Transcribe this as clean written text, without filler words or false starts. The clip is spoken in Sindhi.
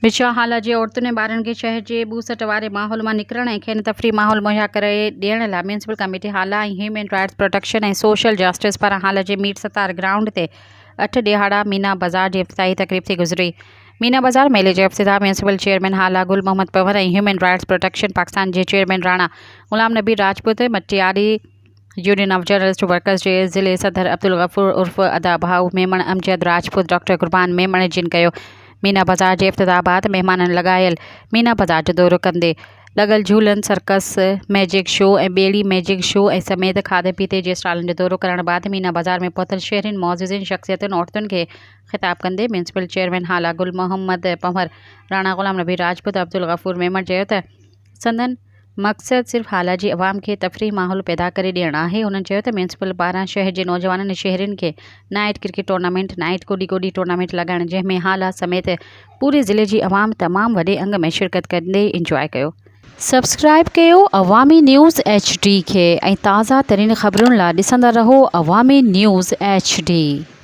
بشا هالا جي عورتن ۽ ٻارن کي شهر جي ٻوسٽ واري ماحول مان نڪرڻ ۽ کين تفريح ماحول مهيا ڪري ڏيڻ لاء municipal committee Hala ۽ human rights protection ۽ social justice پاران هالا جي مير ستار گرائونڊ تي اٺ ڏهاڙا مينا بازار جي افتتاحي تقريب ٿي گذري. مينا بازار ميلي جو افتتاح municipal chairman Hala Gul Muhammad Panhwar ۽ human rights protection Pakistan جي chairman Rana Ghulam Nabi Rajput Matiari union of journalist workers جي ضلعي صدر عبدالغفور عرف ادا ڀائو ميمڻ، امجد راجپوت، ڊاڪٽر قربان ميمڻ جن ڪيو. مينا بازار جي افتتاح بعد مهمانن لڳايل مينا بازار جو دورو ڪندي لڳل جهولن، سرڪس، ميجڪ شو ۽ ٻيڙي ميجڪ شو ۽ سميت کاڌي پيتي جي اسٽالن جو دورو ڪرڻ بعد مينا بازار ۾ پهتل شهرين، معززين، شخصيتن، عورتن کي خطاب ڪندي ميونسپل چيئرمين هالا گل محمد پنهور، راڻا غلام نبي راجپوت، عبدالغفور ميمڻ چيو ته سندن مقصد صرف هالا جي عوام کي تفريح ماحول پيدا ڪري ڏيڻ آهي. هنن چيو ته ميونسپل پاران شهر جي نوجوانن ۽ شهرين کي نائيٽ ڪرڪيٽ ٽورنامينٽ، نائيٽ گوڏي گوڏي ٽورنامينٽ لڳائڻ جنهن ۾ هالا سميت پوري ضلعي جي عوام تمام وڏي انگ ۾ شرڪت ڪندي انجواء ڪيو. سبسڪرائيب ڪيو عوامي نيوز ايڇ ڊي کي ۽ تازه ترين خبرن لا ڏسندا رهو عوامي نيوز ايڇ ڊي.